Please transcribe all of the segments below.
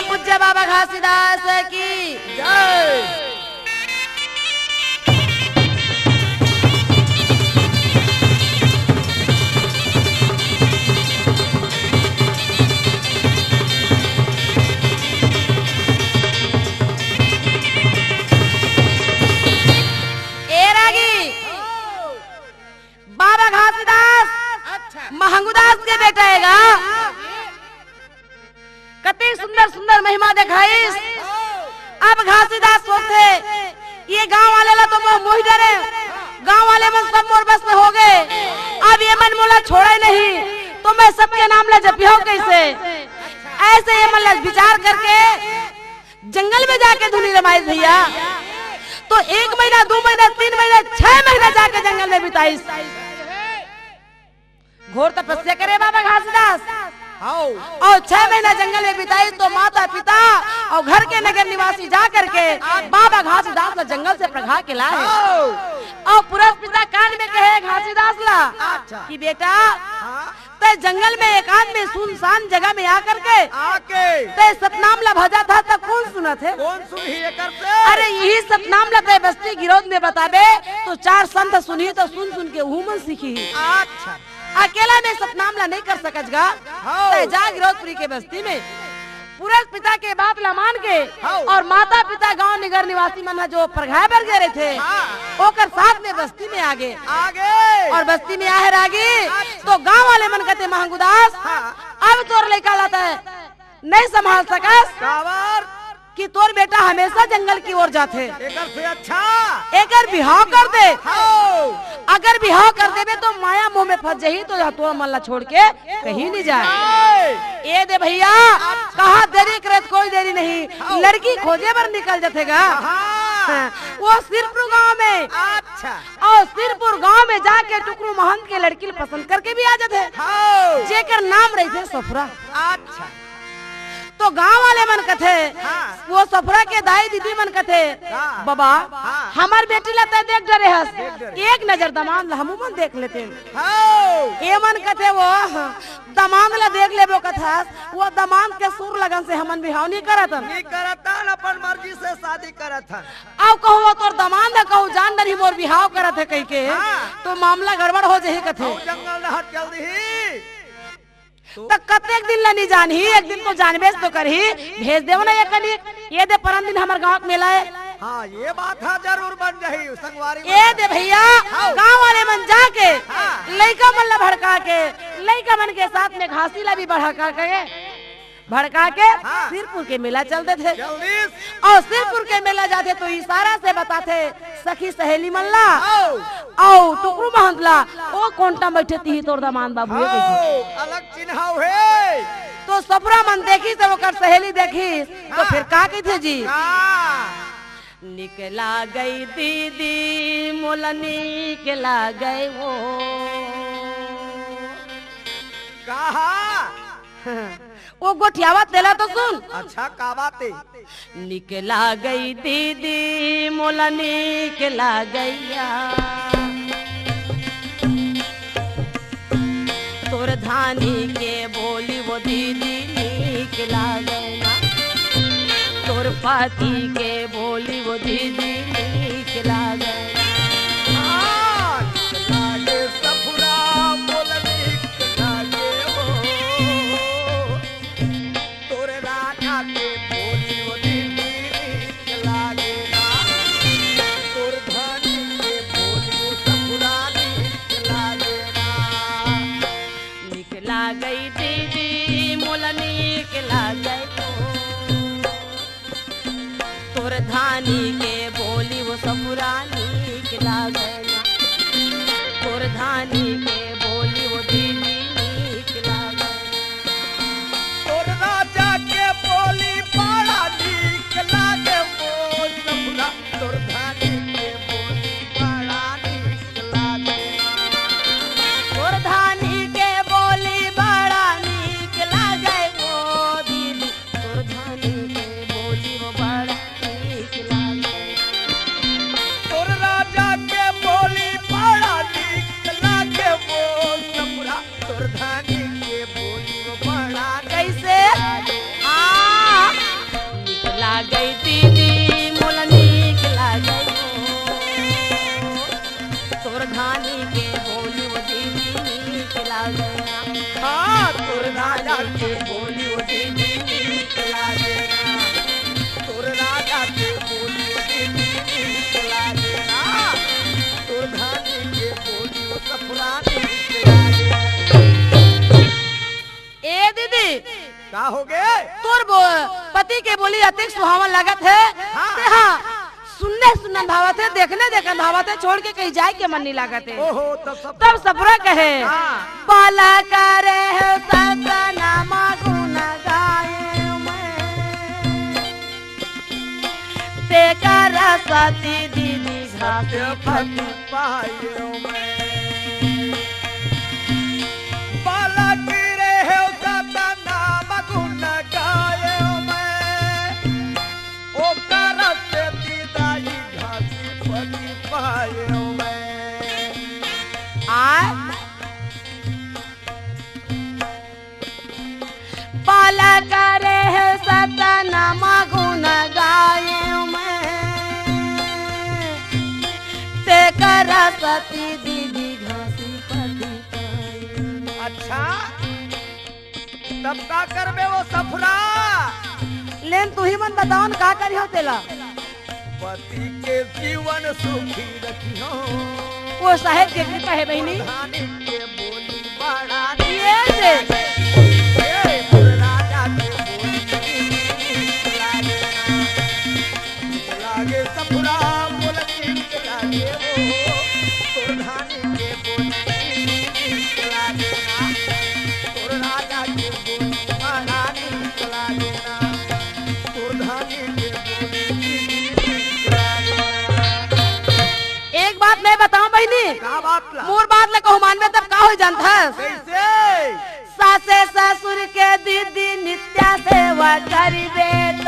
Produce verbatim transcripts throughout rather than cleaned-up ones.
पूज्य बाबा घासीदास की जय। ए रागी, बाबा घासीदास अच्छा। महंगूदास के बेटा हे गा। कते सुंदर सुंदर महिमा देखाइस। अब घासीदास सोचथे, ये गांव वाले ला तो मोह मोहि डरे, गांव वाले मन सब मोर बस में हो गए, अब ये मन मोला छोड़े नहीं, तो मैं सबके नाम ला जपिहूं कैसे? ऐसे ये मन ला विचार करके जंगल में जाके धुनी रमाइस भैया। तो एक महीना, दो महीना, तीन महीना, छह महीना जाके जंगल में बिताइस। घोर तपस्या करे बाबा घासीदास। हाओ। अउ छह महीना जंगल में बिताइस तो माता पिता अउ घर के नगर निवासी जा करके बाबा घासीदास ला जंगल से पढ़ा के लाए। हाओ। अउ पुरस पिता कान में कहे घासीदास ला अच्छा। कि बेटा, हाँ। तैं जंगल में एकांत में सुनसान जगह में आ करके आके। तैं सतनाम ला भजत हस त कोन सुनत हे? कोन सुनही एकर से? अरे इही सतनाम ला तैं बस्ती गिरौद में बताबे तो चार संत सुनही त सुन सुन के उहू मन सीखही। अच्छा। अकेला में सतनाम ला नहीं कर सकस गा। हाँ। तैं जा गिरौदपुरी के बस्ती में पुरस पिता के बात ला मान के हाँ। अउ माता पिता गांव नगर निवासी मन ह जो परघाय बर गे रहिथे, हाँ। ओकर साथ में बस्ती में आगे। आगे। अउ बस्ती में आहे रागी, अच्छा। तो गांव वाले मन कथे महंगूदास, हाँ। अब तोर लइका ला तैं नहीं संभाल सकस। काबर? कि तोर बेटा हमेशा जंगल की ओर जाथे। एकर से अच्छा। एकर बिहाव कर दे। हाँ। अगर बिहाव कर देबे तो माया मोह में फंस जाही, तो यह तोर मन ला छोड़ के कहीं नहीं जाए। ए दे भैया, कहाँ देरी करे त कोई देरी नहीं, लड़की खोजे बर निकल जथे गा। हाँ। वो सिरपुर गांव में। अच्छा। अउ सिरपुर गांव में जाके टुकरू महंत के लड़की ल पसंद करके भी आ जथे। हाँ। जेकर नाम रहिथे सफुरा। अच्छा। तो गांव वाले मन कथे, हाँ। वो सफुरा के दाई दीदी मन कथे, हाँ। बाबा, हाँ। हमर बेटी ला तैं देख डरे हस, देख डरे। एक नजर दमांद ला हमू मन देख लेतेन। हाँ। ए मन कथे वो, दमांद ला देख लेबो कथस, वो दमांद के सुर लगन से हमन बिहाव नहीं करत हन। नहीं करत हन, अपन मर्जी से शादी करत हन। अउ कहूँ वो तोर दमांद कहूँ जान डरही मोर बिहाव करत हे कहिके, हाँ। तो मामला गड़बड़ हो जाही कथे। अउ जंगल डहर चल दिही। तो त कतेक दिन ला नहीं जानही, एक दिन तो जानबेच तो करही। भेज देव ना ये कनिक, ये दे परन दिन हमर गांव के मेला हे। हाँ, ये बात ह जरूर बन जाही संगवारी मन। ए दे भैया, हाँ। गांव वाले मन जाके हाँ। लइका मन ला भड़का के, लइका मन के साथ में घासी ला भी भड़का के, भड़का के हाँ। सिरपुर के मेला चल देथे। जल्दी। अउ सिरपुर के मेला जाथे तो इशारा से बताथे सखी सहेली मन ला। हाँ। अउ टुकरू महंत ला, ओ कोंटा बइठे तिही तोर दमांद बाबू हे कहिथे। हाँ, अलग चिन्हाव हे। तो सफुरा मन देखिस त ओकर सहेली देखिस, तो हाँ। फिर का कहिथे जी? हाँ। निक लागय दीदी, मोला निक लागय वो। कहा? वो गोठियावत तेला तो सुन। अच्छा, का बात हे? निक लागय दीदी, मोला निक लागय या। तोर धानी के बोली वो दीदी निक लागय ना। तोर पाती के बोली वो दीदी निक लागय ना। हाँ, निक लागे सफुरा, मोला निक लागे वो। तोर राजा के बोली वो दीदी निक लागे ना। तोर धानी के बोली वो सफुरा निक लागे ना। निक लागय दीदी, मोला निक लागय वो। तोर धानी के बोली वो सफुरा निक लागय ना। तोर धानी के बोली वो दीदी निक लागय ना। तोर राजा के बोली बड़ा निक लागे वो सफुरा। तोर धानी के बोली बड़ा निक लागे। तोर धानी के बोली बड़ा निक लागे वो दीदी। तोर धानी के बोली वो बड़ा निक लागे। तोर राजा के बोली बड़ा निक लागे का होगे? तोर बो-, पति के बोली अतेक सुहावन लागत हे। हाँ। ते हाँ, सुनने सुनन भावत हे, देखने देखन भावत हे, छोड़ के कहीं जाए के मन नहीं लागत हे। ओहो, तब सब तब सफरा कहे, हाँ। बाला करे हे सतनाम गुण गाए मैं। तेकर सती दीदी घासी पति पायो मैं। बालक रे हो सतनाम गुण गायो मैं। ओकर सती दाई घासी पति पायो मैं। आय। बालक रे हे सतनाम गुण गाए मैं, तेकर सती दीदी घासी पति पाए। अच्छा, तब का करबे वो सफरा? लेन तुही मन बताओ न, का करिहो तेला? पति के जीवन सुखी रखिहो। वो साहेब के कृपा हे बहिनी। प्रधानी के बोली बड़ा ये दे। ए, राजा के बोली नीक लागे ना। नीक लागे सफरा बोल नीक लागे ओ। प्रधानी के बोली नीक लागे ना। तोर राजा के बोली बड़ा नीक लागे ना। एक बात मैं बताऊं बहिनी, का बात ला? मोर बात ला कहूं मानबे तब का हो जानथस? कैसे? सासे ससुर के दीदी नित्या सेवा करिबे त।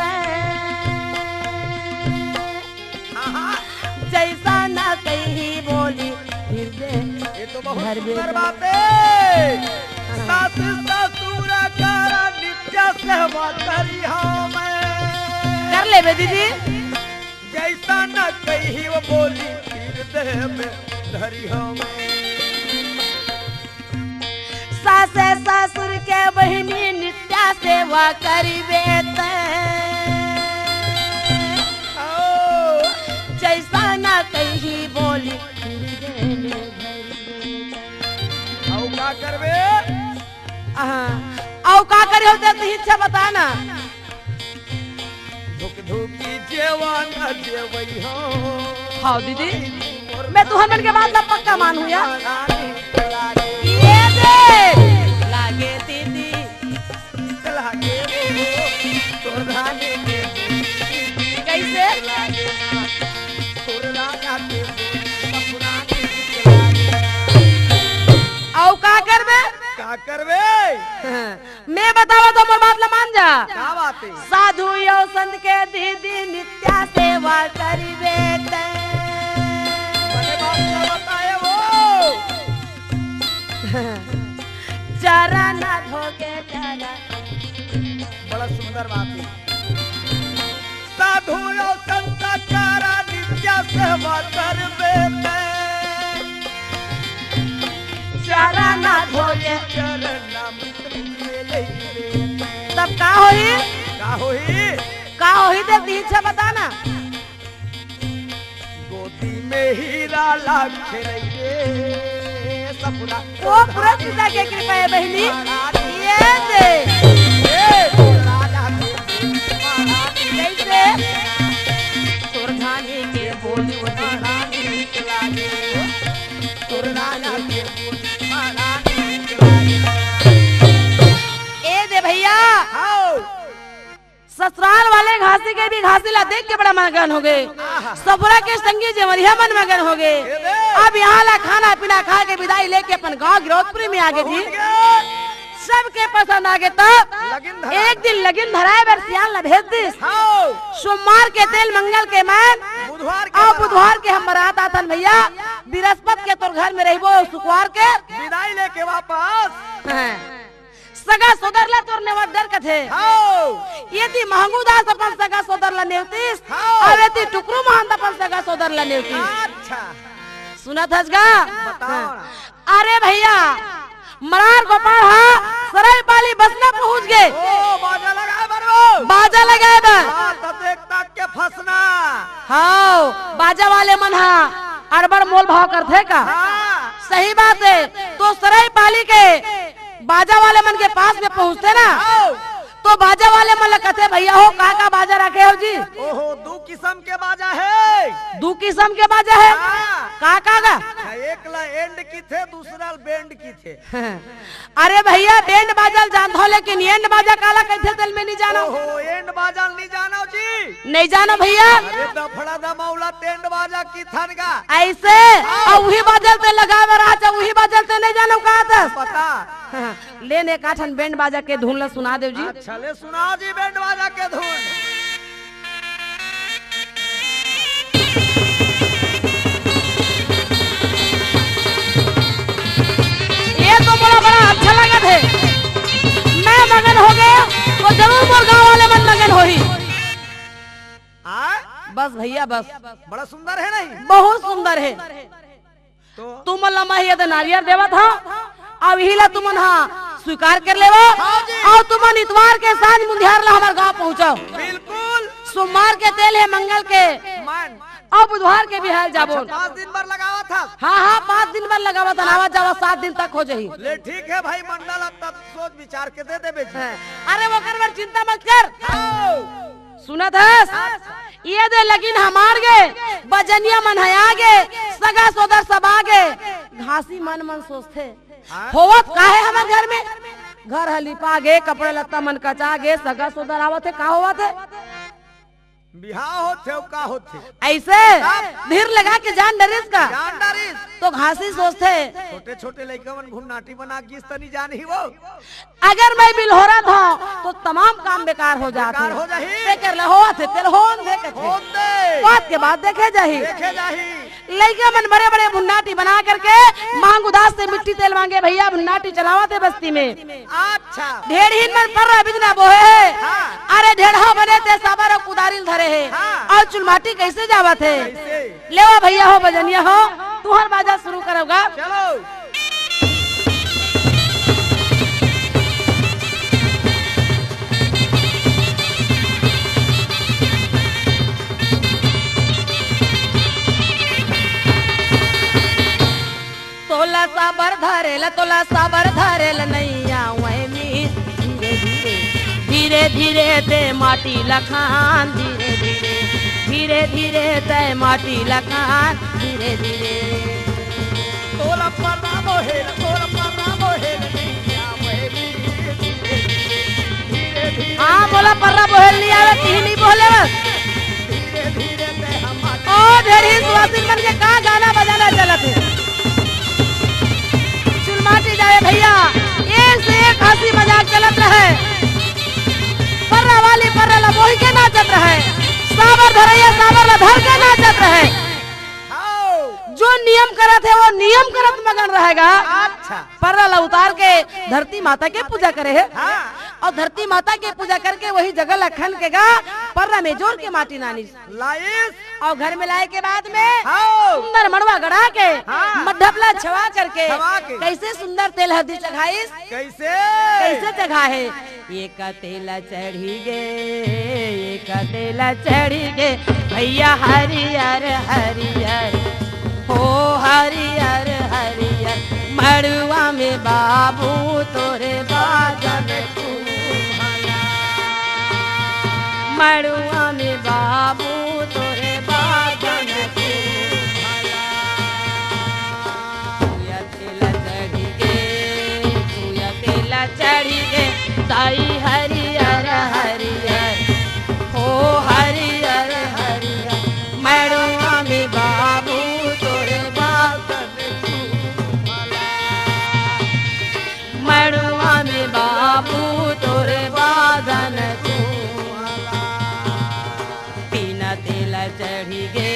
हाँ, हाँ। जैसा ना कहीं बोली फिर दे। ये तो बहुत घर सुंदर बेटा। बात है। हाँ। सास ससुर करा नित्या सेवा करी हमें। कर लेबे दीदी। जैसा न कही वो बोली, फिर देह में धरी हमें। सासे ससुर के बहिनी नित्या सेवा करिबे त। ओ। जैसा न कही बोली, फिर देह में धरी हमें। अउ का करबे? हाँ। अउ का करे हो ते, तही इच्छा बता ना। धुक धुकी जेवा न जेवई हो। हाँ दीदी, मैं तुहर मन के बात ला पक्का मानहूं या। ये दे। लागे दीदी। लागे वो। तोर धानी के। कैसे? लागे ना। तोर राजा के। सपना के। लागे ना। अउ का करबे? का करबे? हाँ। मैं बतावत हों, मोर बात ला मान जा। का बात है? साधु अउ संत के दीदी नित्या सेवा करिबे ते। बड़े बात का बताए वो। चरण धोके चरण। बड़ा सुंदर बात है। साधु अउ संत करा नित्य सेवा करबे ते। चरण धोए। चरण अमृत में लेबे ते। तब का होही? का होही? का होही ते दीक्षा बता ना। गोदी में हीरा लाग खेलैबे। सपना ओ पूरा पिता के कृपा है बहिनी। ये दे। ए, राजा के महाराज जैसे। तोर धानी के बोली वो महारानी चला गए। तोर राजा के बोली महारानी चला गए। ए दे भैया। हाओ। ससुराल वाले घासी के भी घासी ला देख के बड़ा मगन हो गए। आहा। सफरा के संगी जेवरिया मन मगन हो गए। ए दे। अब यहाँ ला खाना पीना खा के विदाई लेके अपन गांव गिरौदपुरी में आगे जी। पहुंच गए। सबके पसंद आगे तब लगिन धरा। एक दिन लगिन धराए बर सियान ला भेज दिस। हाओ। सोमवार के तेल मंगल के मैन। बुधवार के अउ बारात। बुधवार के हम बारात आथन भैया। बृहस्पत के तोर घर में रहिबो, शुक्रवार के विदाई लेके वापस। हाँ। सगा सोदर ला तोर नेवत डर कथे। हाओ। एती महंगू दास अपन सगा सोदर ला नेवतिस, हाओ। अउ एती टुकरू महंत अपन सगा सोदर ला नेवतिस। अच्छा। सुनत हस गा? बताओ हाँ। ना। अरे भैया, मरार गोपाल हा सरायपाली बसना पहुंच गए। ओ, बाजा लगाए बर वो। बाजा लगाए बर। हाँ, तब देख तक के फंसना। हाओ, बाजा वाले मन हा अड़बड़ मोल भाव करथे का? हाँ। सही बात है। तो सरायपाली के बाजा वाले मन के पास में पहुंचते ना, आओ। तो बाजा वाले मन ल कथे, भैया हो, का का बाजा रखे हो जी? ओहो, दू किसम के बाजा हे। दू किसम के बाजा हे? हाँ। का का गा? एक ला एंड किथे, दूसरा ल बैंड किथे। अरे भैया, बैंड बाजा ल जानथव, लेकिन एंड बाजा काला कहिथे, तेल में नहीं जानो। ओहो, एंड बाजा ल नहीं जानो जी? नहीं जानो भैया। अरे दफड़ा दमौला तेंड बाजा किथन गा। ऐसे? हाँ। अउ उही बाजा ल ते लगाए बर आच, उही बाजा ल ते नहीं जानो का आथस? बता। ले ने एकाठन बैंड बाजा के धुन ल सुना देव जी। अच्छा, ले सुनाओ जी बैंड बाजा के धुन। ये तो मोला बड़ा अच्छा लगत हे। मैं मगन हो गया, तो जरूर मोर गांव वाले मन मगन होही। आय? बस भैया, बस। बड़ा सुंदर हे नहीं? बहुत सुंदर हे। तो? तुमन ला मैं ये दे नारियर देवत हंव, अब इही ला तुमन हा स्वीकार कर लेवो। हाँ जी। अउ तुमन इतवार के सांझ मुंधियार ला हमर गांव पहुंचव। बिल्कुल। सोमवार के तेल हे, मंगल के। मन। अउ बुधवार के बिहाल जाबो। अच्छा, पाँच दिन बर लगावत हस? हाँ, हाँ, पाँच दिन बर लगावत हन, आवत जावत सात दिन तक हो जाही। ले ठीक हे भाई मंडल, अब तब सोच विचार के दे देबे जी। हाँ। अरे ओकर बर चिंता मत कर। हाँ। सुनत हस? ये दे लगिन हमार गे, बजनिया मन ह आगे, सगा सोदर सब आगे। घासी मन मन सोचथे, हाँ? होवत का हे हमर घर में? घर ह लिपा गे, कपड़ा लत्ता मन कचा गे, सगा सोदर आवत हे, का होवत हे? बिहाव होथे अउ का होथे? ऐसे तब? धीर लगा के जान डरिस का? जान डरिस। तो घासी सोचथे। छोटे छोटे लइका मन भुन्नाटी बना गिस तनी जान ही वो। अगर मैं बिलहोरत हंव, तो तमाम काम बेकार हो जात हे। बेकार हो जाही। तेकर ले होवत हे, तेल होन दे कथे। होन दे। बात के बाद देखे जाही। देखे जाही। लइका मन बड़े-बड़े भुन्नाटी बना करके मांग उदास से मिट्टी तेल मांगे, भैया भुन्नाटी चलावत हे बस्ती में। अच्छा। ढेड़हीन मन पर्रा बिजना बोहे हे। हाँ। अरे ढेड़हा बने ते साबर अउ कुदारी ल धरे हे। हाँ। अउ चुलमाटी कैसे जावत हे? कैसे? लेवा भैया हो, बजनिया हो, तुहर बाजा शुरू करव गा। चलो। तोला साबर धरेल, तोला साबर धरेल नइया वैमी। धीरे धीरे, धीरे धीरे ते माटी लखान, धीरे धीरे, धीरे धीरे ते माटी लखान, धीरे धीरे। तोला पर्रा बोहेल, तोला पर्रा बोहेल नइया वैमी। धीरे धीरे, धीरे धीरे। हाँ, मोला पर्रा बोहेल नहीं आवे, तिही नहीं बोले बस। धीरे धीरे ते हम ओ ढेड़ही सुवासिन मन के का गाना बजाना चलत हे। चुलमाटी जाए भैया, एक से एक हंसी मजाक चलत रहे। पर्रा वाली पर्रा ला बोही के नाचत रहे, साबर धरैया साबर ला धर के नाचत रहे। हाओ। जो नियम करत हे वो नियम करत मगन रहेगा। अच्छा। पर्रा ला उतार के धरती माता के पूजा करे हे। हाँ। अउ धरती माता के पूजा करके वही जगह ला खन के गा पर्रा में जोर के माटी नानिस। लाइस। अउ घर में लाए के बाद में हाँ। सुंदर मड़वा गड़ा के हाँ। मड्ढप ला छवा करके छवा के। कैसे सुंदर तेल हरदी चघाइस? कैसे? कैसे चघा हे? एक तेल चढ़ी गे, एक तेल चढ़ी गे, भैया हरियर हरियर, हो हरियर हरियर, मड़ुआ में बाबू तोरे बाजन खूब हला। मड़ुआ में बाबू तोरे बाजन खूब हला। तेला चढ़ी गे, पूजा तेला चढ़ी गे, दाई हरियर हरियर, हो हरियर हरियर, मड़ुआ में बाबू तोरे बाजन खूब हला। मड़ुआ में बाबू तोरे बाजन खूब हला। तीन तेला चढ़ी गे,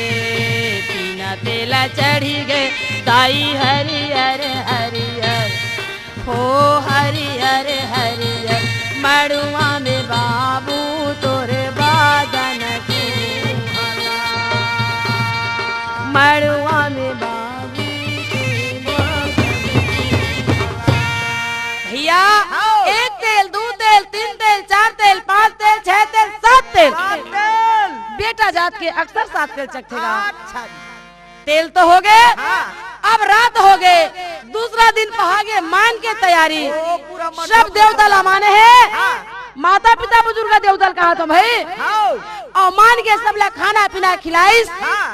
तीन तेला चढ़ी गे, दाई हरियर हरियर, हो हरियर हरियर, मड़ुआ में बाबू तोरे बाजन खूब हला। मड़ुआ में बाबू तोरे बाजन खूब हला। भैया, हाँ। एक तेल, दू तेल, तीन तेल, चार तेल, पाँच तेल, छह तेल, सात तेल। सात तेल। बेटा जात के अक्सर सात तेल चघथे गा। अच्छा जी। तेल तो हो गे, हाँ। अब रात हो गे, दूसरा दिन पहागे मान के तैयारी। ओ, पूरा मंडप सब देवता ला माने हे। हाँ। माता पिता बुजुर्ग देवता ल कहा तो भाई। हाँ। अउ मान के सब ला खाना पीना खिलाइस। हाँ।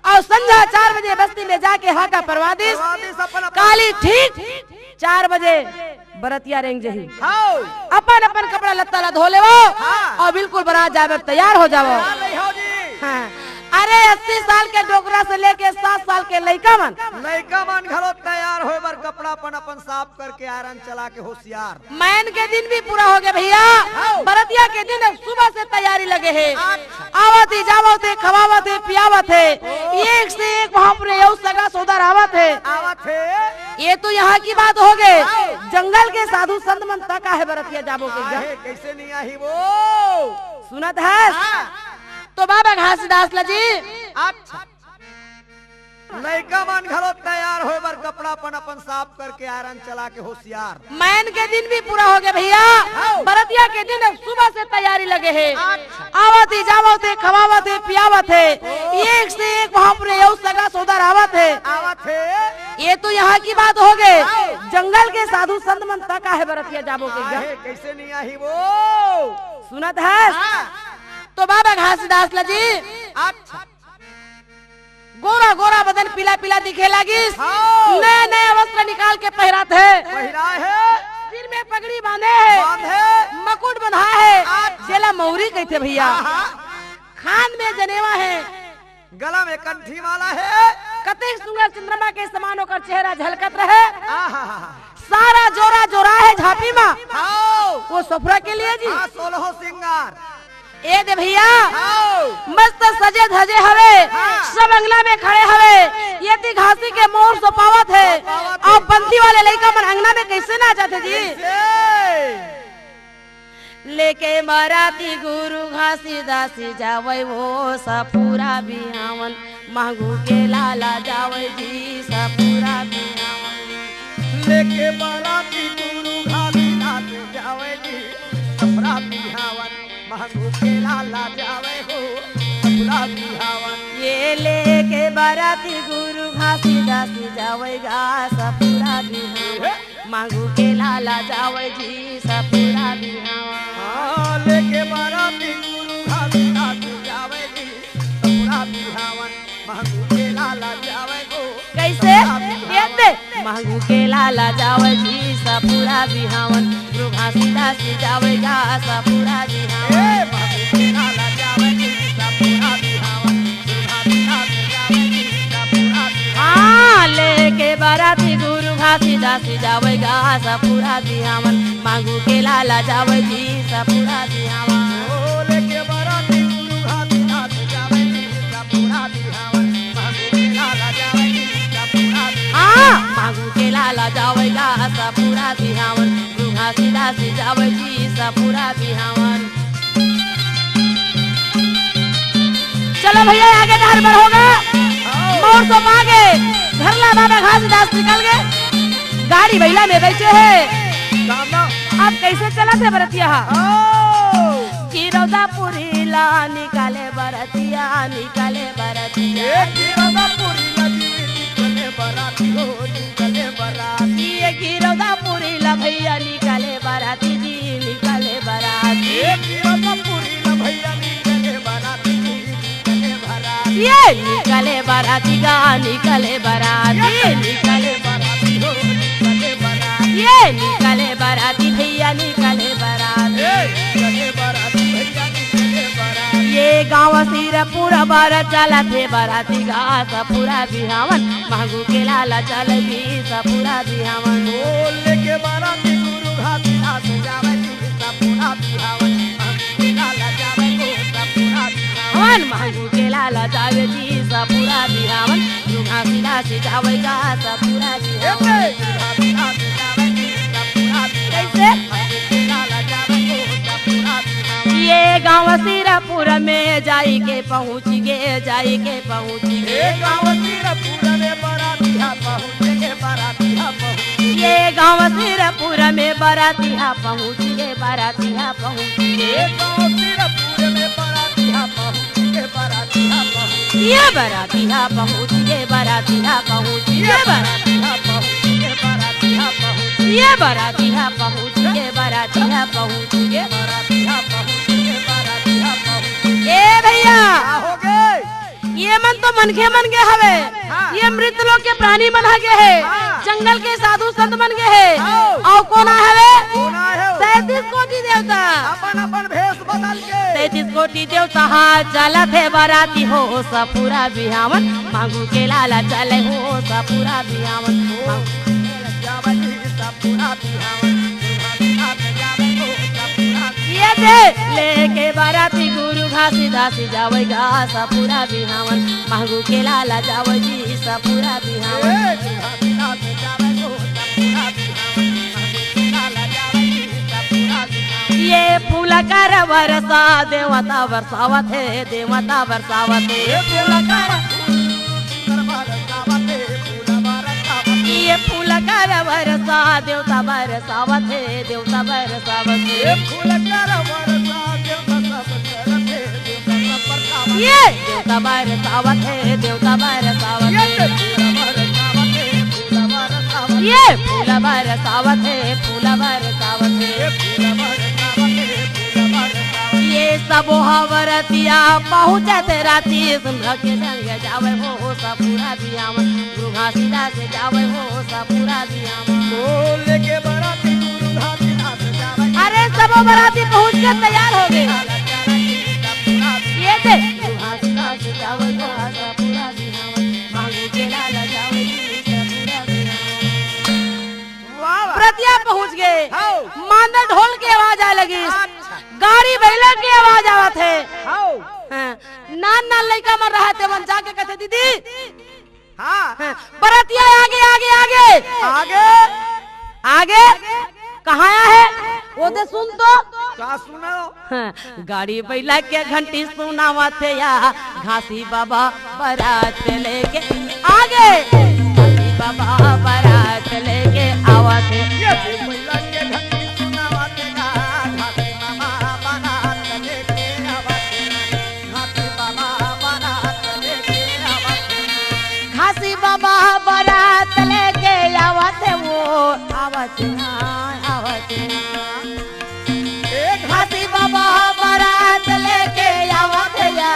अउ संझा चार बजे बस्ती में जाके हाका परवा दिस। परवा दिस अपन अपन। काली ठीक चार बजे बरतिया रेंग जही। हाँ। अपन अपन कपड़ा लत्ता ला धो लेवो। हाँ। अउ बिल्कुल बरात जावे तैयार हो जावो। तैयार नहीं हो जी। हाँ। अरे अस्सी साल के डोकरा से लेके सात साल के लइका मन। लइका मन घलो तैयार होए बर कपड़ा अपन अपन साफ करके आयरन चला के होशियार। मैन के दिन भी पूरा हो गया भैया। हाँ। बरतिया के दिन अब सुबह से तैयारी लगे हे। अच्छा। आवत हे, जावत हे, खवावत हे, पियावत हे। ओ। एक से एक वहाँ पर ये सगा सौदार आवत हे। आवत हे। ये तो यहाँ की बात हो गई। हाँ। जंगल के साधु संत मन तक आहे बरतिया जाबो के। आहे, कैसे नहीं आही वो? सुनत है? हाँ। तो बाबा घासीदास ला जी। अच्छा। लइका मन घलो तैयार होए बर कपड़ा अपन अपन साफ करके आयरन चला के होशियार। मैन के दिन भी पूरा हो गया भैया। हाँ। बरतिया के दिन अब सुबह से तैयारी लगे हे। अच्छा। आवत हे, जावत हे, खवावत हे, पियावत हे। ओ। एक से एक वहाँ पर ये सगा सौदार आवत हे। आवत हे। ये तो यहाँ की बात हो गई। हाँ। जंगल के साधु संत मन तक आहे बरतिया जाबो के। आहे, कैसे नहीं आही वो? सुनत है? हाँ। तो बाबा घासीदास ला जी। अच्छा। गोरा गोरा बदन पीला पीला दिखे लागिस। हाँ। नया नया वस्त्र निकाल के पहिरात हे। पहिराए हे। सिर में पगड़ी बांधे हे। बांधे। मकुट बंधाए हे। अच्छा। जेला मौरी कहिथे भैया। हाँ, हाँ। खान में जनेवा हे। गला में कंठी माला हे। कतेक सुंदर चंद्रमा के समान ओकर चेहरा झलकत रहे। आहा। सारा जोरा जोरा हे झांपी मा। हाँ। वो सफरा के लिए जी। हाँ, सोलहो सिंगार। ए दे भैया, हाँ। मस्त सजे धजे हवे, हाँ। सब अंगना में खड़े हवे, ये ती घासी के मोर सोपावत हे, सोपावत हे। अउ पंथी वाले लइका मन अंगना में कैसे नाचत हे जी? कैसे? लेके बराती गुरु घासीदास जावै वो सफरा बिहावन, मांगू के लाला जावै जी सफरा बिहावन। लेके बराती गुरु घासीदास जावै जी सफरा बिहावन, मांगू के लाला जावै हो सफरा बिहावन। ये लेके बराती गुरु घासीदास जावै गा सफरा बिहावन। मांगू के लाला जावै जी सफरा बिहावन। हाँ, लेके बराती गुरु घासीदास जावै जी सफरा बिहावन। मांगू के लाला जावै गो कैसे? सफरा बिहावन। ये दे। मांगू के लाला जावै जी सफरा बिहावन। गुरु घासीदास जावै गा सफरा बिहावन। ए, मांगू के लाला जावै जी सफरा बिहावन। हाँ, लेके बराती गुरु घासीदास जावै गा सफरा बिहावन। मांगू के लाला जावै जी सफरा बिहावन। ओ, लेके बराती गुरु घासीदास जावै जी सफरा बिहावन। मांगू के लाला जावै जी सफरा बिहावन। हाँ, मांगू के लाला जावै गा सफरा बिहावन। गुरु घासीदास जावै जी सफरा बिहावन। चलो भैया, आगे डहर बढ़ोगा। मौर तो आगे, घर ला बाबा घासीदास निकल गए, गाड़ी बइला में बैठे हे। अब कैसे चलत हे बरतिया हा? गिरौदापुरी ला निकाले बरतिया, निकाले बरतिया। ए, गिरौदापुरी ला जी निकले बराती हो, निकले बराती। ए, गिरौदापुरी ला भैया निकाले बराती जी, निकाले बराती। ए, गिरौदापुरी ला भैया निकले बराती जी, निकले बराती। ये निकले बराती गा, निकले बराती। ये निकले बराती हो, निकले बराती। ये निकले बराती भैया, निकले बराती। ए, निकले बराती भैया, निकले बराती। ये गाँव सिरपुर बर चलत हे बराती गा सफरा बिहावन। मांगू के लाला चलबी सफरा बिहावन। ओ, लेके बराती गुरु घासीदास जावै जी सफरा बिहावन। मांगू के लाला जावै गो सफरा बिहावन। हवन मांगू के लाला जावै जी सफरा बिहावन। गुरु घासीदास जावै गा सफरा बिहावन। कैसे? ये गाँव सिरपुर में जाई के पहुँच गे, जाई के पहुँच गे। ए गाँव सिरपुर में बरातिहा पहुँच गे, बरातिहा पहुँच गे। ये गाँव सिरपुर में बरातिहा पहुँच गे, बरातिहा पहुँच गे। ए गाँव सिरपुर में बरातिहा पहुँच गे, बरातिहा पहुँच गे। ये बरातिहा पहुँच गे, बरातिहा पहुँच गे, ये बरातिहा पहुँच गे, बरातिहा पहुँच गे। ये बरातिहा पहुँच गे, बरातिहा पहुँच गे। मनखे मन गे हवे, हाँ। ये मृत लोक के प्राणी मन ह गे हे, हाँ। जंगल के साधु संत मन गे हे, हाँ। अउ कोन आय हवे? कोन आय हवे? सैंतीस कोटि देवता। अपन अपन भेष बदल के। सैंतीस कोटि देवता हा चलत हे बराती हो सपूरा बिहावन, मांगू के लाला चले हो सपूरा बिहावन। ये दे लेके बराती गुरु घासीदास जावै गा सपूरा बिहावन, मांगू के लाला जावै जी सपूरा बिहावन। ये फूल कर बरसा देवता बरसावत हे, देवता बरसावत हे। ये फूल कर ये फूल कर बरसा देवता बरसावत हे, देवता बरसावत हे। ये फूल कर बरसा देवता सब करत हे, देवता सब बरसावत हे। ये देवता बरसावत हे, देवता बरसावत ये हे। फूल बरसावत हे, फूल बरसावत हे। ये फूल बरसावत हे, फूल बरसावत हे। ये फूल बरसावत हे, फूल बरसावत हे। ये सबो ह बरतिया पहुँचत राती सुन के संग जावै हो सपूरा बिहावन। गुरु घासीदास जावै हो सपूरा बिहावन। बोले के बराती गुरु घासीदास जावै। अरे सबो बराती पहुँच के तैयार हो गे। ये दे। गुरु घासीदास जावै हो सपूरा बिहावन। मांगू के लाला जावै हो सपूरा बिहावन। वाह, वाह। बरतिया पहुँच गे। हाँ। मांदर ढोल के आवाज आय लगिस। अच्छा। गाड़ी बइला के आवाज आवत हे। हाँ। हाँ। नान नान लइका मन रहत हे, मन जाके कथे, "दीदी।" हाँ। हाँ, बरतिया आगे, आगे, आगे। आगे? आगे? कहाँ आय हे? ओ दे सुन तो। का सुनाओ? हाँ, गाड़ी बइला के घंटी सुनावत हे या, घासी बाबा बरात लेके आगे। घासी बाबा बरात लेके आवत हे। ये गाड़ी बइला के घंटी सुनावत हे या, घासी बाबा बरात लेके आवत हे। घासी बाबा बरात लेके आवत हे। घासी बाबा बरात लेके आवत हे वो, आवत हे ना, आवत हे ना। ए घासी बाबा बरात लेके आवत हे या।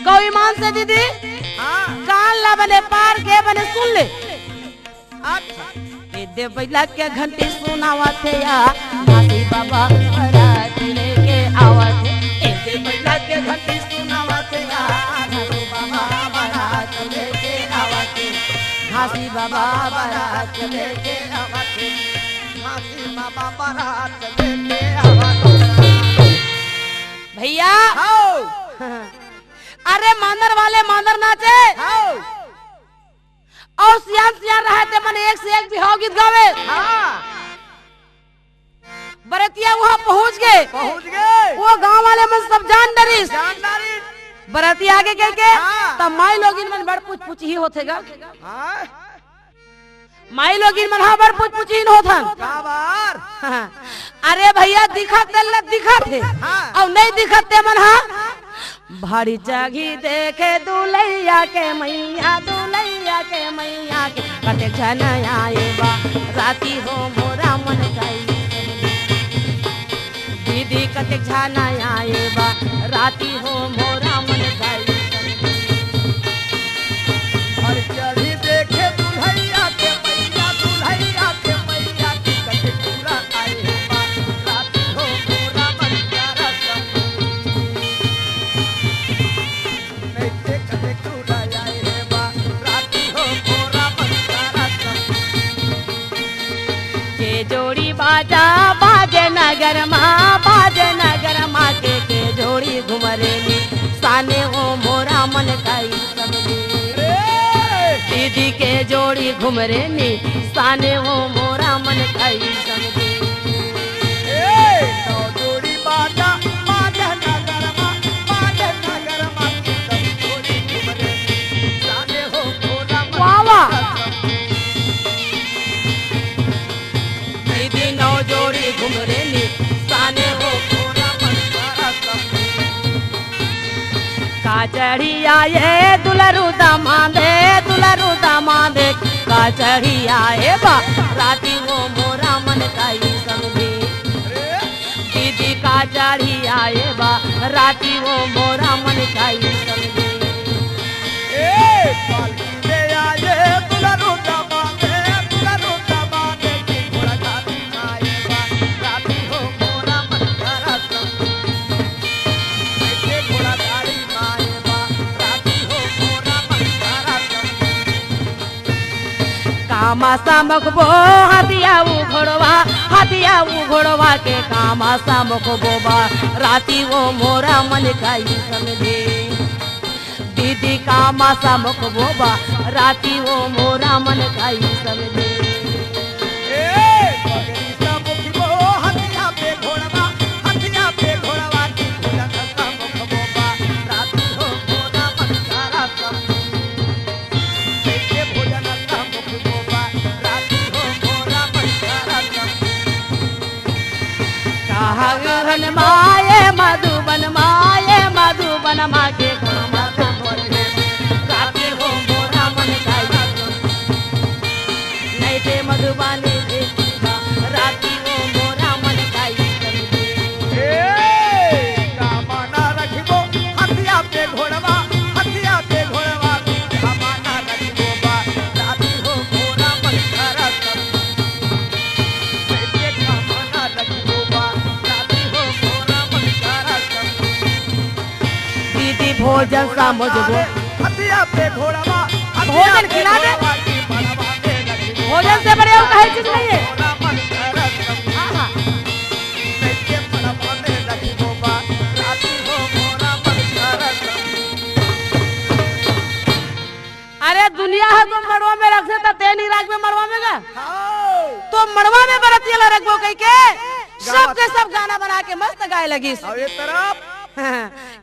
गौ ईमान से दीदी, हाँ। कान ला बने पार के बने सुन ले। अच्छा। ए दे बइला के घंटी सुनावत हे या, घासी बाबा बरात लेके आवत हे। ए दे बइला के घंटी सुनावत हे या, घासी बाबा बरात लेके आवत हे। घासी बाबा बरात लेके आवत हे। घासी बाबा बरात लेके आवत हे। भइया। हाँ। अरे मांदर वाले मांदर नाचे। हाँ। अउ सियान सियान रहय ते मन एक से एक बिहाव गीत गावे। हाँ। बरतिया उहाँ पहुँच गे। पहुँच गे। वो गाँव वाले मन सब जान डरिस। जान डरिस। बरतिया आगे कहिके, हाँ। त माई लोगिन मन बड़ पुछ पुछ ही होथे गा। हाँ। माई लोगिन मन हा बड़ पुछ पुछ ही होथन। का बार? हाँ। अरे भइया, दिखत तेला दिखत हे। हाँ। अउ नइ दिखत ते मन हा भारी चाघी देखे दुलहिया के मइया, दुलहिया के मइया के कतेक झन आए बा राती हो मोरा मन काई। दीदी कतेक झन आए बा राती हो मोरा मन काई। भारी चाघी देखे दुलहिया के मइया, दुलहिया के मइया के कतेक टूरा आए बा राती हो मोरा मन काई। के जोड़ी बाजा बाजे नगर मा, बाजे नगर मा के, के जोड़ी घुमरे नी साने हो मोरा मन काई समझी। दीदी के जोड़ी घुमरे नी साने हो मोरा मन काई समझी। ए, नौ जोड़ी बाजा, बाजा नगरमा, बाजा नगरमा, की सब जोड़ी घुमरे, साने हो घोड़ा मन वाह, वाह। दीदी नौ जोड़ी घुमरे नी, साने हो घोड़ा मन सारा सब। का चढ़िया ये दुलरू दामादे, दुलरू दामादे, का चढ़िया ये बा, राती वो मोरा मन काई समझी। दीदी का चढ़िया ये बा, राती वो मोरा मन काई समझे। ए, पालकी में आए दुलरू दमादे, दुलरू दमादे की घोड़ा गाड़ी माए बा, राती हो मोरा मन करा समझे। ऐसे घोड़ा गाड़ी माए बा, राती हो मोरा मन करा समझे। कामा सामक बो हथिया उ घोड़वा, हथिया उ घोड़वा के कामा सामक बो बा, राती वो मोरा मन काई समझे। दीदी कामा सामक बो बा, राती वो मोरा मन काई समझे। ए, पगड़ी सामक बो हथिया पे घोड़वा, हथिया पे घोड़वा की घोड़ा सामक बो बा, राती हो मोरा मन करा समझे। कइसे भोजन सामुख बोबा, राती हो मोरा मन करत। कहाँ गहन माये मधुबन, माये मधुबन मा के गामा सामुख बोबा, राती हो मोरा मन करत। नहीं ते मधुबनी देखी बा, राती हो मोरा मन काई समझे। ए, कामना रखिबो, हथिया पे घोड़वा, हथिया पे घोड़वा, कामना रखिबो बा, राती हो मोरा मन करत। ए, कामना रखिबो बा, राती हो मोरा मन करत। दीदी भोजन समझबो। हथिया पे घोड़वा, हथिया भोजन पे खिला दे। घोड़वा की मड़वा में रखिबो। भोजन से बढ़िया और कहे चीज नहीं है। मोरा मन करत। हाँ, हाँ। कैसे मड़वा में रखिबो बा, राती हो मोरा मन करत। अरे दुनिया है तो मड़वा में रख दे, तो तें नहीं रख में मड़वा में गा? हाँ। तो मड़वा में बरतिया ला रखबो कह के, सब के सब गाना बना के मस्त गाए लगिस। और ये तरफ?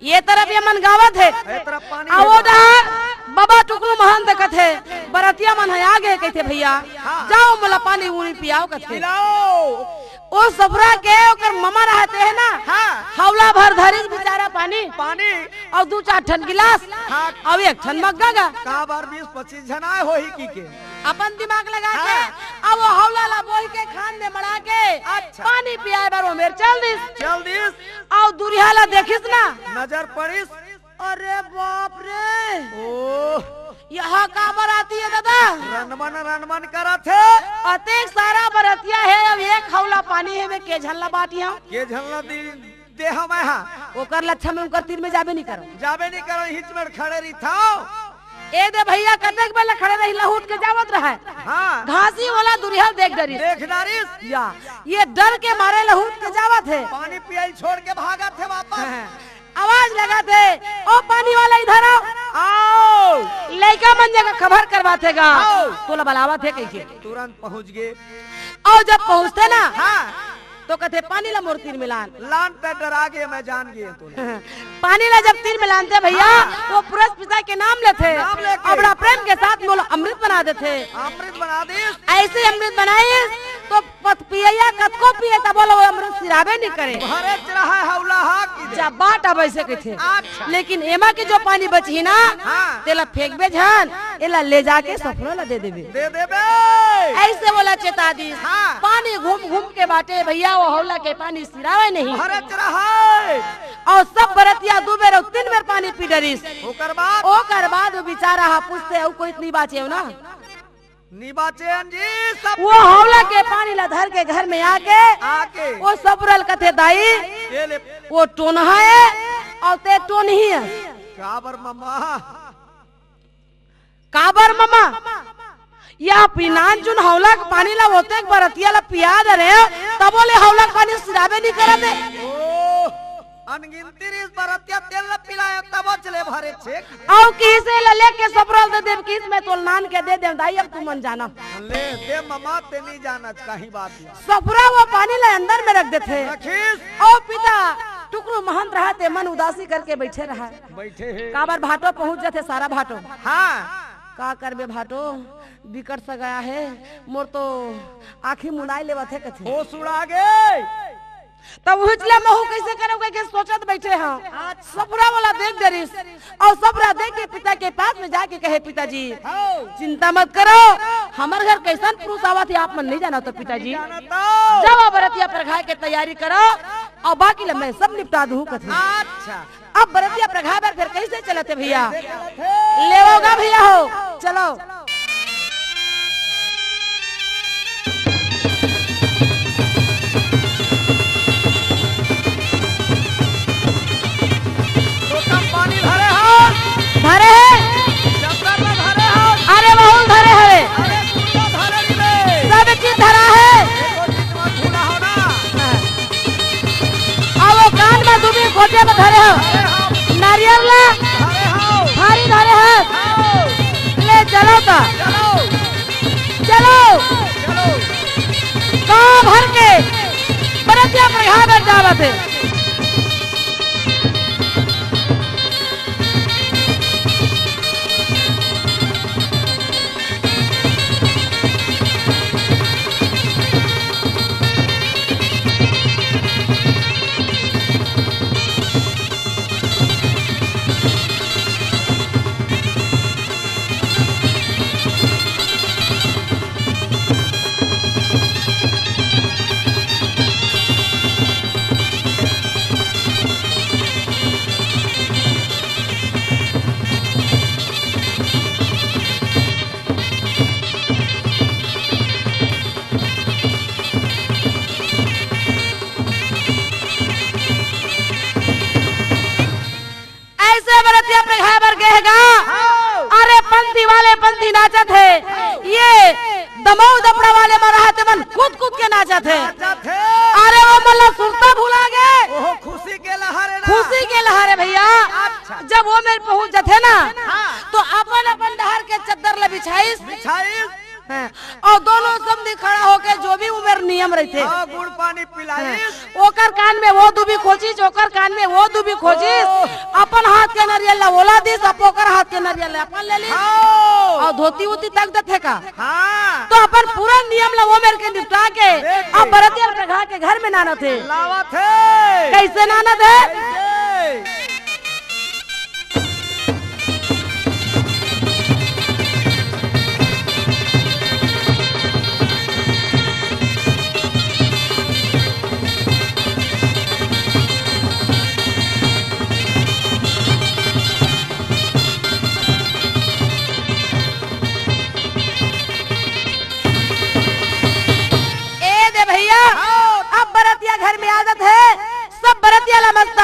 ये तरफ ये मन गावत है। ये तरफ पानी आ वो भेजो। डहर बाबा टुकरू महंत कथे, बरतिया मन है आगे कहथे, "भैया, हाँ। जाओ मोला पानी उनी पियाओ," कथे। पिलाओ। ओ सफरा के ओकर ममा रहते है ना, हाँ। हौला भर धरिस बेचारा पानी। पानी। और दू चार ठन गिलास, हाँ। और एक ठन मग्गा गा। काबर बीस पच्चीस झन आए होही की के। अपन दिमाग लगा के, हाँ। अब वो हौला ला बोही के खान में मड़ा के, अच्छा। पानी पियाए बर वो मेर चल दिस। चल दिस। और दुरिहा ला देखिस ना। नजर पड़िस। अरे बाप रे। ओह। यहाँ का बराती है दादा? रनमन रनमन करत हे। अतेक सारा बरतिया है, अब एक हौला पानी है, मैं के झन ला बाटी हूँ। के झन ला दी दे हवय हा। ओकर लच्छा में उनकर तीर में जाबे नहीं करो। जाबे नहीं करो, हिच में खड़े रहिथव। ए दे भैया, कतेक बेला खड़े रही, लहुट के जावत रहे। हाँ। घासी वाला दुरिहा देख डरिस। देख डरिस। या, ये डर के मारे लहुट के जावत है। पानी पियल छोड़ के भागत है वापस। हाँ। आवाज लगात है, "ओ पानी वाला इधर आओ।" आओ। लइका मन जगह खबर करवाथे गा। आओ। तोला बलावत है कहिके। तुरंत पहुंच गए। और जब पहुंचते ना, हाँ। तो कथे, "पानी ला मोर तीर में लान।" लान ते डरा गए, मैं जान गए तो। पानी ला जब तीर में लानते भैया, हाँ। वो पुरस पिता के नाम लेथे। नाम लेके। और बड़ा प्रेम के साथ मोला अमृत बना देथे। अमृत बना दे। ऐसे अमृत बनाइस, तो पत पियैया कतको पिए, तब बोलो वो अमृत सिराबे नहीं करे। भरे रहा हौला हा की दे। जब बाट अब ऐसे कथे। अच्छा। लेकिन एमा के जो पानी बचही ना, हाँ। तेला फेंकबे झन, एला ले जाके सफरा ला दे देबे। दे देबे। ऐसे बोला चेता दिस। हाँ। पानी घूम घूम के बाटे भैया, वो हौला के पानी सिरावे नहीं। भरत रहे। और सब बरतिया दू बेर और तीन बेर पानी पी डरिस। ओकर बाद? ओकर बाद वो बेचारा हा पूछते, "अउ कोई इतनी बाचे हो ना?" नी बाचे जी, सब वो हौला के पानी ला धर के घर में आके, आके। वो सफरा ल कथे, "दाई, ये ले। वो टोनहा है और ते टोनही है।" काबर ममा? काबर ममा? या पीनान चुन हौला के पानी ला ओतेक बरतिया ला पिया दे रहे हो, तबो ले हौला के पानी सिराबे नहीं करत है। ओ, अनगिनती रिस बरतिया तेल ला पिलाया तबो चले भरे छे। अउ किसे ला लेके सफरा ल दे देव, किस मैं तोल नान के दे देव, दाई अब तू मन जाना। ले दे ममा, ते नहीं जाना कहीं बात या। सफरा वो पानी ला अंदर में रख देथे। रखिस। ओ पिता, टुकरू महंत रहा ते मन उदासी करके बैठे रहा। बैठे हे। काबर भाटो पहुंच जाथे सारा भाटो। हाँ। का करबे भाटो, बिकट सगाया हे, मोर तो आँखी मुनाई लेवत हे कथे। होश उड़ा गे। तब उहिच ले महू कैसे करव कहिके सोचत बैठे हंव। अच्छा। सफरा वाला देख डरिस, अउ सफरा देख के पिता के पास में जाके कहे, "पिताजी, हाँ। चिंता मत करो, हमर घर कैसन पुरुष आवत हे आप मन नहीं जानव तो पिताजी। नहीं जानव तो। जावा बरतिया परघाय के तैयारी करो।" अउ बाकी ल मैं सब निपटा दूं कथे। अच्छा। अब बरतिया प्रघा बर फेर कइसे चलत हे भइया? कइसे चलत हे? लेवव गा भइया हो, चलव। लोटा पानी धरे हस। धरे हे। चद्दर ला धरे हस। अरे बहुत धरे हवे। अरे कुर्ता धरे नी बे। सब चीज धरा हे। एको चीज मत भूला हो ना। हाँ। अब वो कान में दूबी खोंचे में धरे हो। धरे हस। नारियल ला। धरे हस। थारी धरे हस। हव। ले चलो त। चलो। चलो। चलो। गांव भर के बरतिया प्रघा बर जावत हे। अइसे बरतिया प्रघा बर गे हे गा। हव। अरे पंथी वाले पंथी नाचत हे। हव। ये दमऊ दपड़ा वाले मन रहा ते मन कूद कूद के नाचत हे। नाचत हे। अरे वो मन ला सुरता भुला गे। ओहो खुशी के लहर हे ना। खुशी के लहर हे भइया। अच्छा। जब वो मेर पहुंच जथे ना, हाँ। तो अपन अपन डहर के चद्दर ला बिछाइस। बिछाइस। हाँ। अउ दोनों समधी खड़ा होके जो भी उमर नियम रहिथे। हाँ, गुड़ पानी पिलाइस। हाँ। ओकर कान में वो दूबी खोंचिस, ओकर कान में वो दूबी खोंचिस। ओ। अपन हाथ के नरियल ला ओला दिस, अब ओकर हाथ के नरियल ला अपन ले लिस। हाँ। अउ धोती उती तक देथे का? हाँ। तो अपन पूरा नियम ला वो मेर के निपटा के, देख के। अब बरतिया प्रघा के घर में नानत हे। लावत हे। कइसे नानत हे? कइसे? ए दे भइया, हाँ। अब बरतिया घर में आ जात हे, सब बरतिया ला मस्त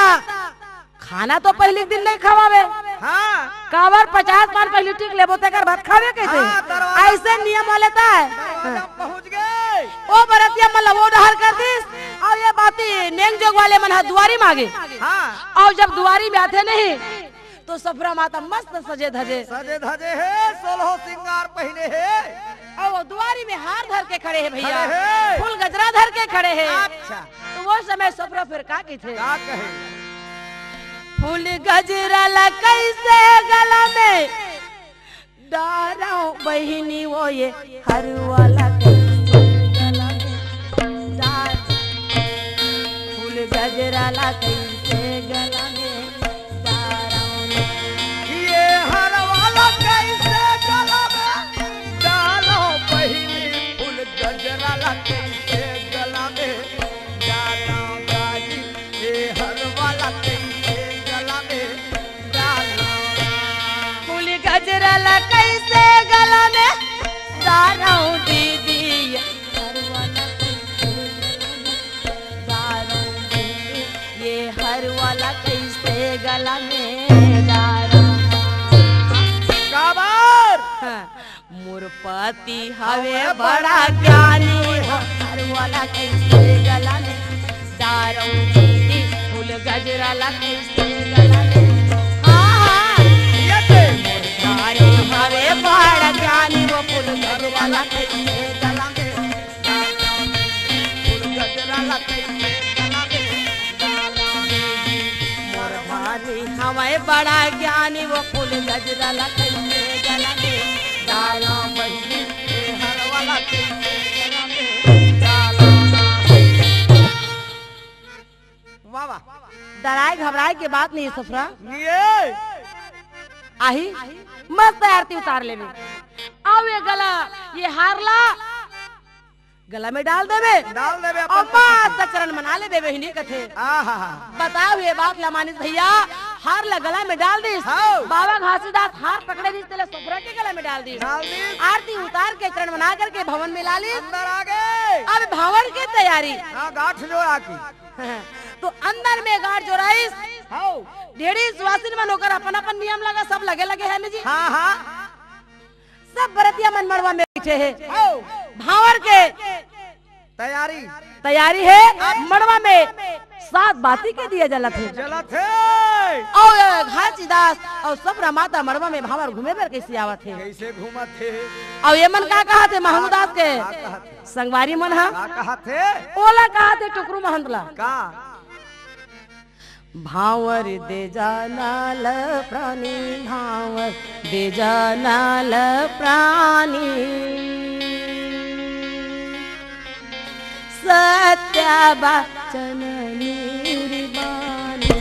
खाना तो पहिली के दिन नइ खवावे। हाँ। काबर पचास पान पहिली टीक लेबो तेकर बाद खावे कहिथे। हाँ, दरवाजा अइसे नियम वाले त हे। दरवाजा पहुँच गे। ओ बरतिया मन ला वो डहर कर दिस, अउ ये बाती नेंग जोग वाले मन ह दुवारी म आगे। हाँ। अउ जब दुवारी में आथे नहीं, तो सफरा माता मस्त सजे धजे। सजे धजे हे, सोलहो सिंगार पहिने हे। अउ दुवारी में हार धर के खड़े हे भइया। खड़े हे। फूल गजरा धर के खड़े हे। अच्छा। तो वो समय सफरा फेर का कहिथे? का कहे? फूल गजरा ला कइसे गला में डारव बहिनी वो ये हरवा ला कइसे गला में डार-, फूल गजरा ला कइसे गला में डारव। ये हरवा ला कइसे गला में डारव बहिनी, फूल गजरा ला कइसे गला में डारव। ये हरवा ला कइसे गला में डारव। फूल गजरा ला कइसे गला में डारव दीदी, ये हरवा ला कइसे गला में डारव दीदी, ये हरवा ला कइसे गला में डारव। काबर? हाँ। मोर पति हवे बड़ा ज्ञानी, हरवा ला कइसे गला में डारव दीदी, फूल गजरा ला कइसे गला में। हाँ, हाँ। ये दे। मोर पति हवे बड़ा ज्ञानी, वो फूल गजरा ला कइसे गला में डारव दीदी, फूल गजरा ला कइसे गला में। मोर धानी हवय बड़ा ज्ञानी, वो फूल गजरा ला कइसे गला में डारव बहिनी, ए हरवा ला कइसे गला में डारव। वाह, वाह। डराए घबराए के बात नहीं ससुरा। नहीं है। आही, मस्त आरती उतार लेबे। अउ ये गला, ये हार ला, गला में डाल देबे। डाल देबे अपन अउ मस्त चरण मना लेबे, बहिनी कथे। आहा। बताओ ये बात ला मानिस भैया, हार ला गला में डाल दिस। हव। बाबा घासीदास हार पकड़े रिहिस, तेला सुभरा के गला में डाल दिस। डाल दिस। आरती उतार के चरण मना करके भवन में ला लिस। अंदर आ गे। अब भांवर के तैयारी। हाँ, गांठ जोड़ा के। तो अंदर में गांठ जोराइस। हव। ढेड़ी सुवासिन मन ओकर अपन अपन नियम लगा, सब लगे लगे हे न जी। हाँ, हाँ। सब बरतिया मन मड़वा में बइठे हे। हव। भांवर के तैयारी। तैयारी हे। मड़वा में सात बाती के दिया जलत हे। जलत हे। अउ ये घासीदास अउ सुभरा माता मड़वा में भांवर घूमे बर कइसे आवत हे? कइसे घूमत हे? अउ ये मन का कहत हे महंगू दास के? का कहत हे? संगवारी मन हा? का कहत हे? ओला कहत हे टुकरू महंत ला। का? भांवर दे जा ना ल प्रानी, भांवर दे जा ना ल प्रानी। सत्य बचन निर्वाणी,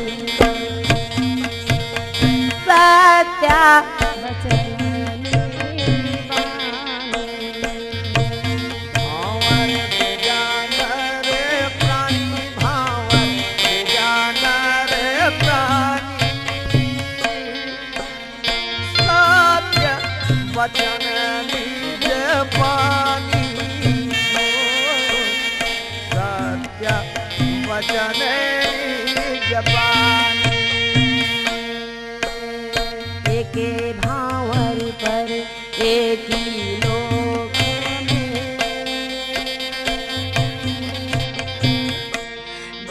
सत्य बचन निर्वाणी। भांवर दे जा ना रे प्राणी, भांवर दे जा ना रे प्राणी। सत्य बचन निज पानी हो, सत्य बचन निज पानी। एके भांवर पर एकी लोक में,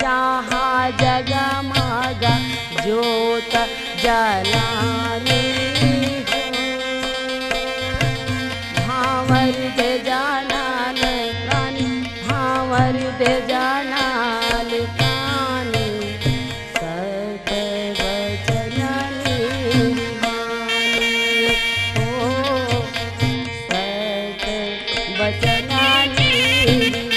जहाँ जगमग जोत जलानी हो। भांवर दे जा ना ल प्रानी, भांवर दे जा ना ल प्रानी। सत बचन निर्वाणी हो, सत बचन निर्वाणी।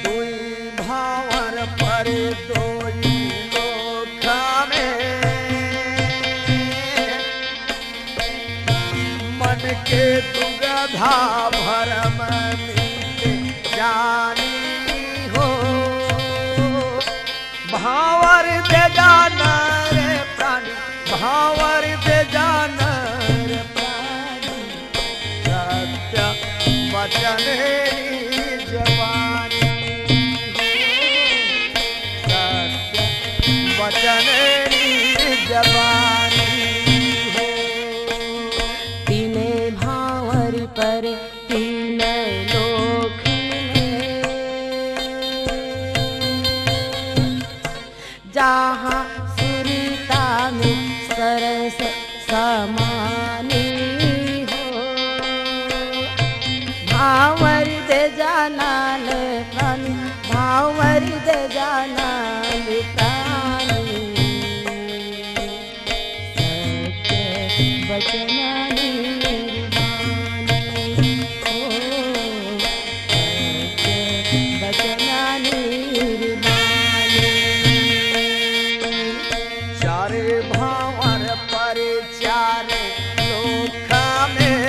दुई भांवर पर दोई लोक में, मन के दुगधा भरम मिट जानी हो। भांवर दे जा ना रे प्रानी, भांवर दे जा ना रे प्रानी। सत्य बचन निज पानी हो, सत्य बचन निज पानी हो। तीने भांवर पर तीन लोक में, जहाँ सुरता में सरस समानी हो। भांवर दे जा ना ल प्रानी, भांवर दे जा ना ल प्रानी। सत्य बचन निर्वाणी हो, सत्य बचन निर्वाणी। चारे भांवर पर चारे लोक में,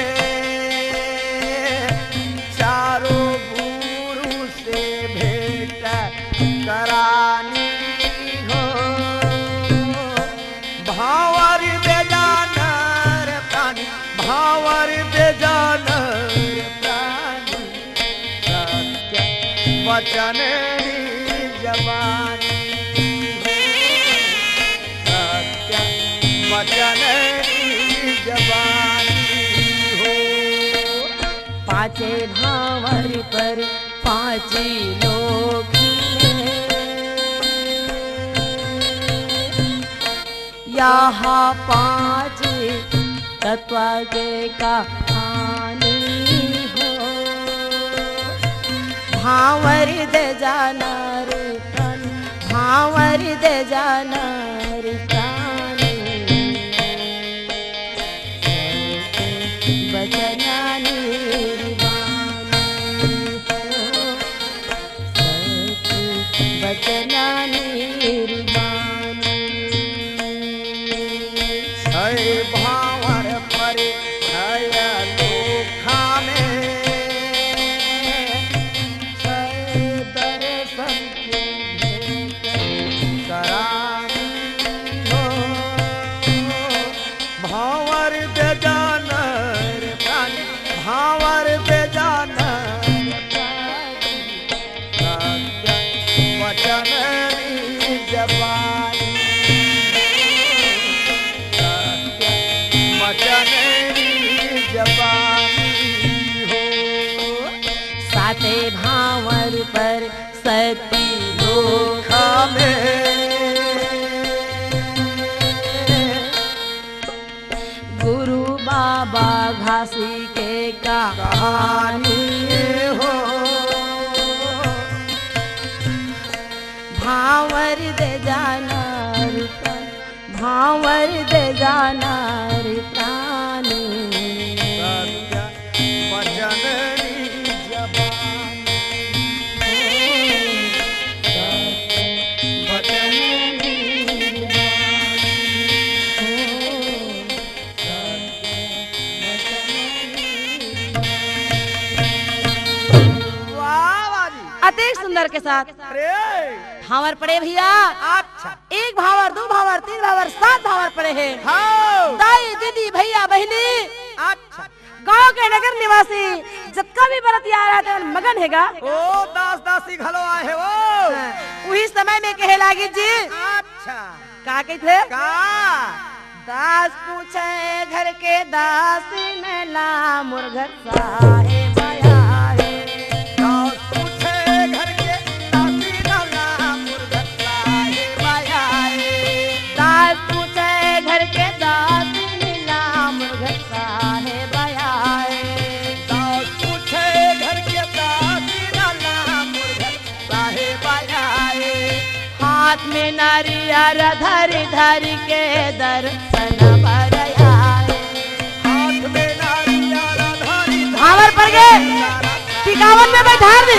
चारों गुरु से भेंट करानी हो। भांवर दे जा ना रे प्रानी, भांवर दे जा ना रे प्रानी। सत्य बचन निज पानी हो, सत्य बचन निज पानी हो। पांचे भांवर पर पांची लोक में, यहाँ पांच तत्व के कहानी हो। भांवर दे जा ना रे प्रानी, भांवर दे जा ना रे प्रानी। सत्य बचन निर्वाणी हो, सत्य बचन निर्वाणी। छय भांवर परे छय लोक में, पर सती नोखा में गुरु बाबा घासी के कहानी हो। भांवर दे जाना रुपन, भांवर दे जाना रे प्राणी। सत्य वचन री जबान हो, सत्य वचन री जबान हो, सत्य वचन री जबान। वाह, वाह जी। अतेक सुंदर के साथ अरे। भांवर पड़े भैया। अच्छा। एक भांवर, दू भांवर, तीन भांवर, सात भांवर पड़े हे। हाँ। दाई, दीदी, भैया, बहिनी, अच्छा। गांव के नगर निवासी जतका भी बरतिया रहत हे, मगन हे गा। ओ, दास दासी घलो आए हे ओ। हाँ, उही समय में कहे लागी जी। अच्छा। का कहिथे? का? दास पूछे घर के दासिन ला, मोर घर साहेब आए। दास पूछे घर के दासिन ला, मोर घर साहेब आए। दास पूछे घर के दासिन ला, मोर घर साहेब आए। दास पूछे घर के दासिन ला, मोर घर साहेब आए। हाथ में नारियल धरि धरि के दर्शन बर आए। हाथ में नारियल धरि धरि भांवर पड़ गे। टिकावन में बैठार दे।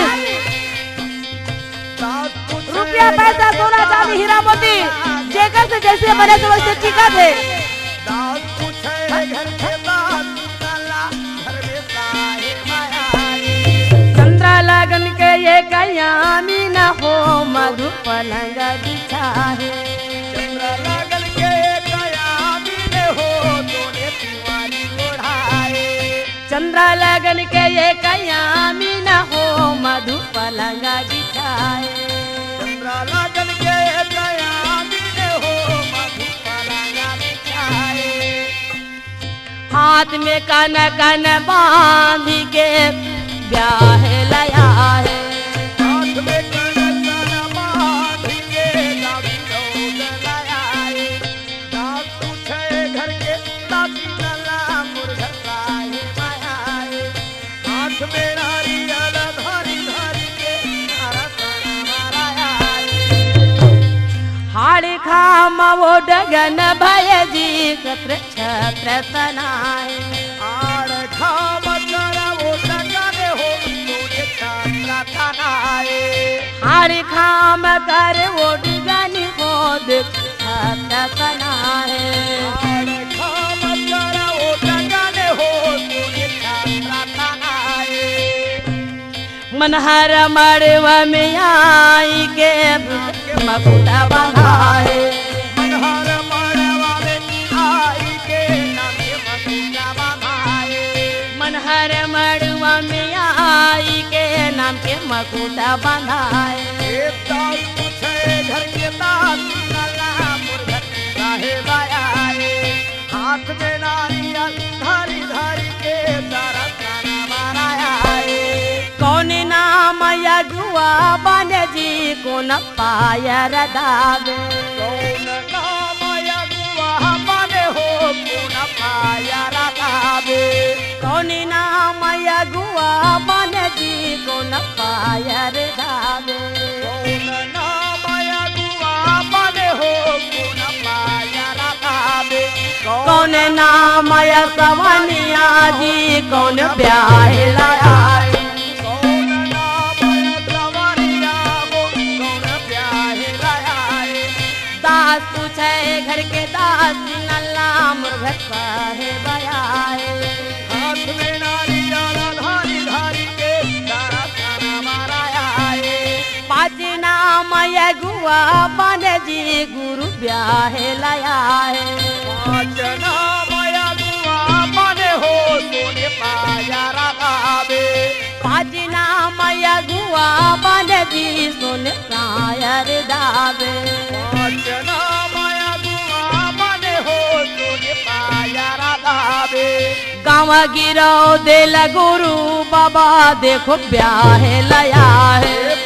रुपया, पैसा, सोना, चांदी, हीरा, मोती, जेकर से जैसे बने से वैसे टिका दे। दास पूछे घर के दास, काला घर में साहेब आए। चंद्रा लगन के एक यामिन हो, मधु पलंग बिछाए। चंद्रा लगन के एक यामिन हो, तोने तिवारी ओढ़ाए। चंद्रा लगन के एक यामिन हो, मधु पलंग बिछाए। चंद्रा लगन के एक यामिन हो, मधु पलंग बिछाए। हाथ में कन कन बांध के ब्याह लाए। हाथ में कन कन बांध के दास दौड़ लाए। दास पूछे घर के दासिन ला, मोर घर साहेब आए। हाथ में नारियल धरि धरि के दर्शन बर आए। हाड़ खाम ओ डगन भय जी, छत्र छत्र तनाए। हाड़ खाम कर ओ डगन हो, तोने छत्र तनाए। हाड़ खाम कर ओ डगन हो, छत्र तनाए। हाड़ खाम कर ओ डगन हो, तोने छत्र तनाए। मनहर मड़वा में आई के मकुटा बंधाए। मनहर मड़वा में आई के नाम के मकुटा बंधाए। मनहर मड़वा में आई के नाम के मकुटा बंधाए। ए दास पूछे घर के दासिन ला, मोर घर साहेब आए। हाथ में नारियल धरि धरि के दर्शन बर आए। कौन नाम अगुआ बने जी, कोन पायर दाबे। कौन नाम अगुआ बने हो, कोन पायर दाबे। कौन नाम अगुआ बने जी, कोन पायर दाबे। कौन नाम अगुआ बने हो, कोन पायर दाबे। कौन नाम सवनिया जी, कोन ब्याह लाए। कौन नाम सवनिया हो, कोन ब्याह लाए। दास पूछे घर के दासिन ला, मोर घर साहेब आए। हाथ में नारियल धरि धरि के दर्शन बर आए। पाँच नाम अगुआ बने जी, गुरु ब्याह लाए। पाँच नाम अगुआ बने हो, तोने पायर दाबे। पाँच नाम अगुआ बने जी, कोन पायर दाबे। पाँच नाम अगुआ बने हो, तोने पायर दाबे। गाँव गिरौदे ल गुरु बाबा देखो ब्याह लाए।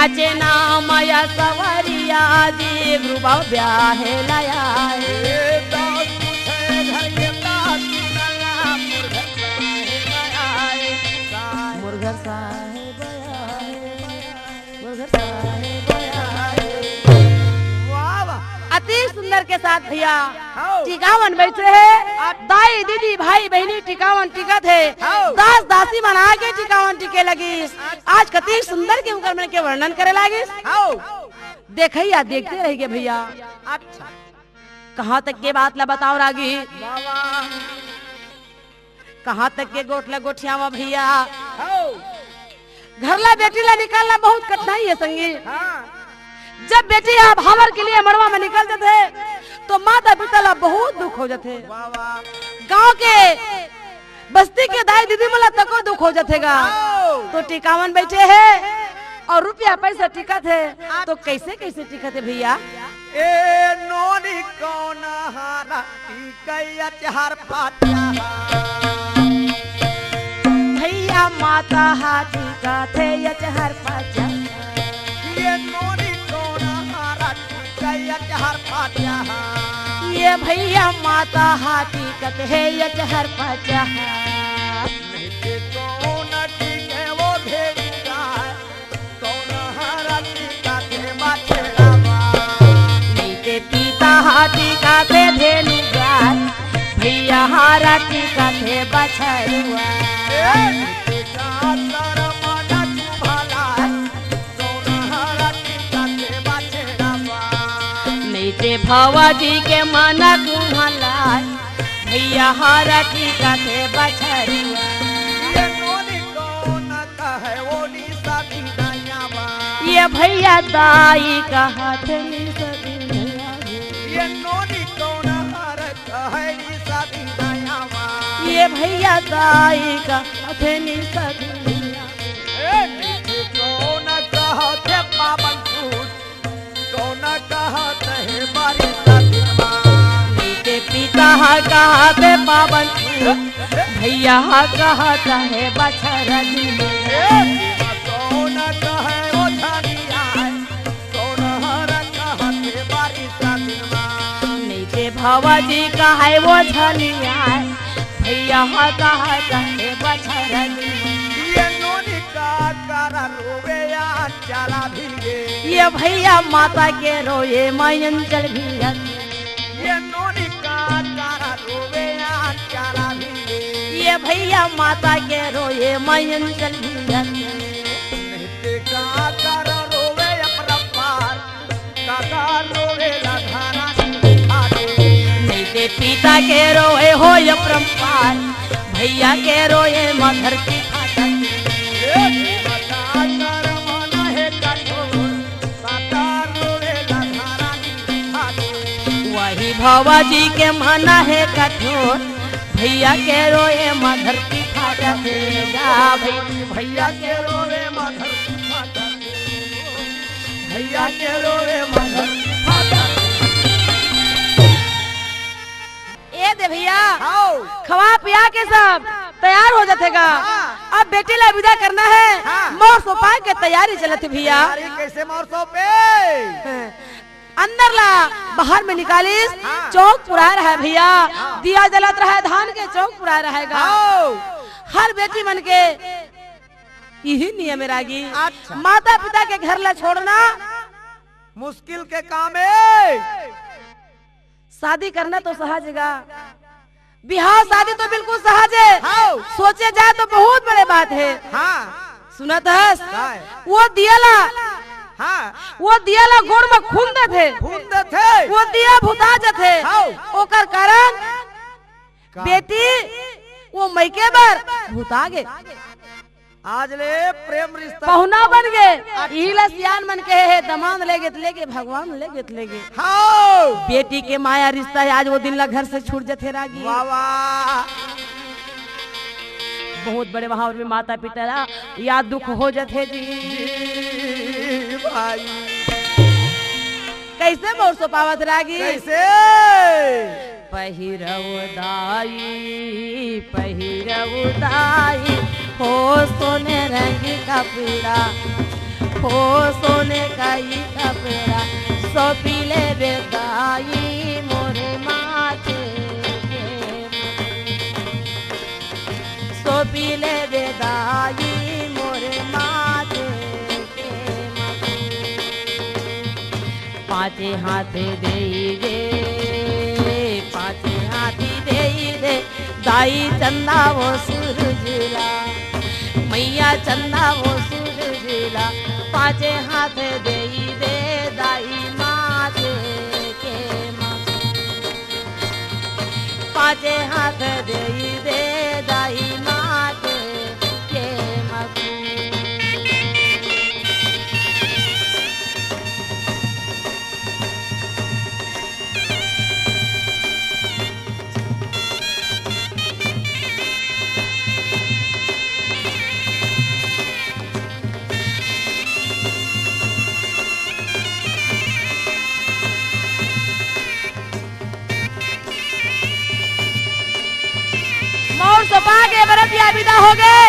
चेना मया सवरिया जी, गुरुबा ब्याहे लाया है। ए, दास पूछे घर के दास की नया, मोर घर साहेब आए, साहेब। मोर घर साहेब आए, मोर घर साहेब आए। वाह, वाह। अति सुंदर के साथ भैया हाँ। टिकावन बैठे हे। दाई, दीदी, भाई, बहिनी टिकावन टिकत हे। हाँ। दास, दासी मन आके टिकावन टिके लगिस। आज कति सुंदर के उनकर मन के वर्णन करे लागिस। हाँ। देखइया देखते रह गे भैया। अच्छा। कहाँ तक के बात ला बताओ रागी? वाह, वाह। कहाँ तक के गोठ ला गोठियावा भैया? हाँ। घर ला बेटी ला निकालना बहुत कठिनाई है संगी। हाँ। जब बेटी हा भांवर के लिए मड़वा में निकल जाथे, तो माता पिता ला बहुत दुख हो जाथे। वाह, वाह। गांव के बस्ती के दाई दीदी मन ला तको दुख हो जाथे गा। आओ। तो टिकावन बैठे हे और रुपया पैसा टिकत हे, तो कैसे कैसे टिकत हे भैया? ए नोनी कौन हारा टिकैया चहर पाचा। भैया माता हा टिकत हे या चहर पाचा। ये नोनी कौन हारा टिकैया चहर पाचा। ये भैया माता हा टिकत हे या चहर पाचा। नहीं ते कौन टिके वो भेड़ूगा। कौन हारा टिकत हे बछड़वा? नहीं ते पिता हा टिकत हे धेनु गाय, भैया हारा टिकत हे बछरुआ। ए, टिका कर मन तू भला, कौन हारा टिकत हे बछड़वा? नहीं ते भवाजी के मन कुम्हलाय, भैया हारा टिकत हे बछरुआ। ये नोनी कौन कहे वो निसा बिनयावा। ये भैया दाई कहत हे निसा बिनयावा। ये नोनी कौन हर कहे निसा बिनयावा। ये भैया दाई कहत हे निसा बिनयावा। ए, मीठ कौन कहत हे पावन सूत। कौन कहत हे बारिश दिनवा। नीचे पिता हा कहत हे पावन सूत। भैया हा कहत हे बछर दिन। ए, कौन कहे वो धनिया, कौन हर कहत हे बारिश दिनवा। नीचे भवाजी कहे वो धनिया, भैया हा कहत हे बछर दिन। ये नोनी का कर रोवे या चला भीगे। ये भैया माता के रोए मायन चल भीगे। ये नोनी का कर रोवे या चला भीगे। ये भैया माता के रोए मायन चल भीगे। नहीं ते का कर रोवे अपरंपार। काका रोवे ला धारा नी फाटे। नहीं ते पिता के रोए हो अपरंपार। भैया के रोए माँ धरती फाटे। ए, माता कर मन हे कठोर। वही भवाजी के मन हे कठोर, भैया के रोए माँ धरती फाटत हे गा। भैया के रोए माँ धरती फाटत हे, भैया के रोए माँ धरती फाटत हे। ए दे भैया, हाओ। खवा पिया के सब तैयार हो जाथे गा। हाँ। अब बेटी ला विदा करना हे। हाँ। मोर सोपा के तैयारी चलत हे भैया। तैयारी कैसे मोर सोपे? हाँ। अंदर ला बाहर में निकालिस, हाँ। चौक पुराय रहय भैया, हाँ। दिया जलत रहय, धान के चौक पुराय रहय गा। हाओ। हर बेटी मन के इही नियम हे रागी। अच्छा। माता पिता के घर ला छोड़ना मुश्किल के काम हे। शादी करना तो सहज हे गा, बिहाव शादी तो बिल्कुल सहज हे। हाँ। सोचे जाए तो बहुत बड़े बात हे। हाँ। सुनत हस? काय? वो दिया ला, हाँ। वो दिया ला गोड़ में खून देथे। खून देथे। वो दिया भुता जथे। हाँ। ओकर कारण का? बेटी वो मइके बर भुता गे। आज ले प्रेम रिश्ता पहुना बन गे। अच्छा। इही ला सियान मन कहे हे, दमांद ले गे त ले गे, भगवान ले गे त ले गे। हाओ। बेटी के माया रिश्ता हे, आज वो दिन ला घर से छूट जथे रागी। वाह, वाह। बहुत बड़े वहां और भी माता पिता ला याद दुख हो जथे जी। जी भाई। कैसे मोर सोपावत रागी? कैसे? पहिरव दाई, पहिरव दाई, हो सोने रंग कपड़ा। हो सोने काई कपड़ा, सोपी लेबे दाई मोरे माथे के। सोपी लेबे दाई मोरे माथे के। पाँचे हाथ देई दे, पाँचे हाथ देई दे, दाई चंदा वो सूरज ला, मैया चंदा वो सूरज ला, पाँचे हाथ देई दे, दाई माथे के माथे। पाँचे हाथ देई दे, दाई माथे के माथे। मौर सोपा के बरतिया विदा हो गए।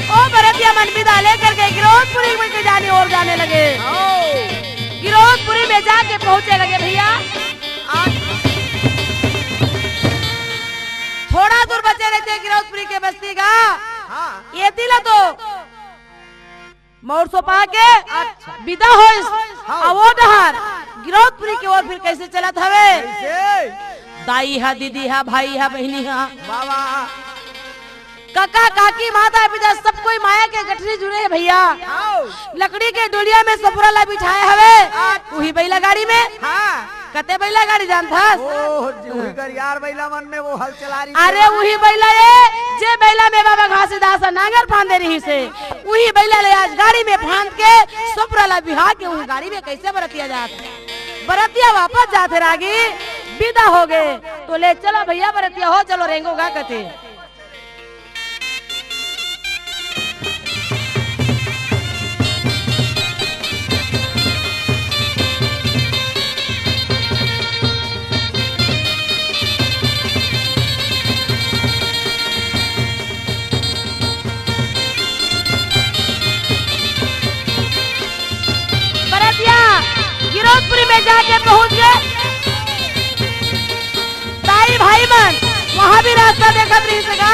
ओ बरतिया मन विदा लेकर के गिरौदपुरी में के जाने और जाने लगे। आओ। गिरौदपुरी में जाके पहुंचे लगे भैया। आज थोड़ा दूर बचे रहते गिरौदपुरी के बस्ती का। हाँ। ये दिला तो मौर सोपा के अच्छा। विदा होइस। हाँ। आ वो डहार गिरौदपुरी के ओर फिर कैसे चलत हवे? कैसे? दाई हा, दीदी हा, भाई हा, बहिनी हा। वाह, वाह। काका, काकी, माता, पिता, सब कोई माया के गठरी जुड़े हे भैया। हाँ। लकड़ी के डोलिया में सपुरा ला बिठाए हवे। अच्छा। उही बैला गाड़ी में। हाँ। कते बैला गाड़ी जानथस? ओह, उही गरियार बैला मन में वो हल चला रही अरे, थी। उही बैला ये, जे बैला में बाबा घासीदास ह नांगर फांदे रहिस हे, उही बैला ले आज गाड़ी में फांद के सोपरा ला बिहा के उही गाड़ी में कैसे बरतिया जात हे? बरतिया वापस जात हे रागी, विदा हो गए। तो ले चलो भैया बरतिया हो, चलो रेंगो गा कते। बरतिया गिरौदपुरी में जाके पहुंच गए। दाई भाई मन वहां भी रास्ता देखत रहिस हे का।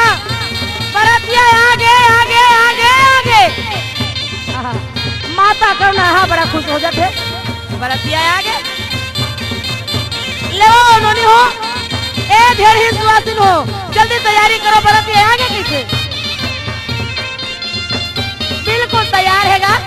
बरतिया आगे, आगे, आगे, आगे। आहा, माता करुणा हा बड़ा खुश हो जाथे। बरतिया आगे। ले वो नोनी हो, ए ढेर ही सुवासिन हो, जल्दी तैयारी करो, बरतिया आगे कैसे। बिल्कुल तैयार हे गा।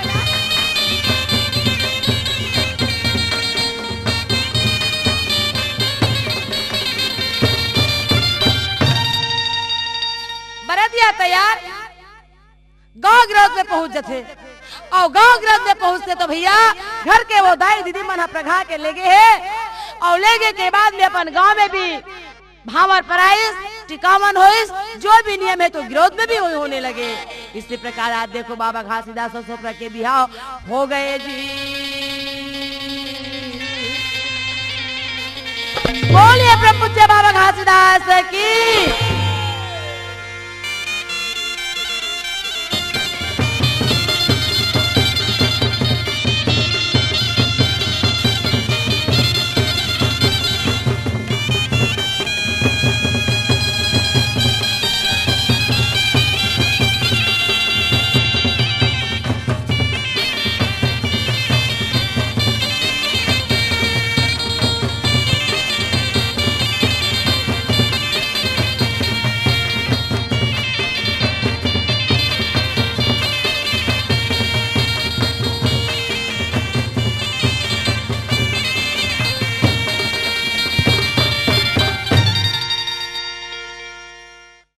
बरतिया तैयार गांव गिरौद में पहुंच जथे। अउ गांव गिरौद में पहुंचते तो भैया घर के वो दाई दीदी मन ह प्रघा के लेगे हे अउ लेगे के बाद में अपन गांव में भी भांवर पराइस, टिकावन होइस, जो भी नियम हे तो गिरौद में भी वही होने लगे। इसी प्रकार आज देखो बाबा घासीदास अउ सोपरा के बिहाव हो गए जी। बोलिए प्रभु पूज्य बाबा घासीदास की।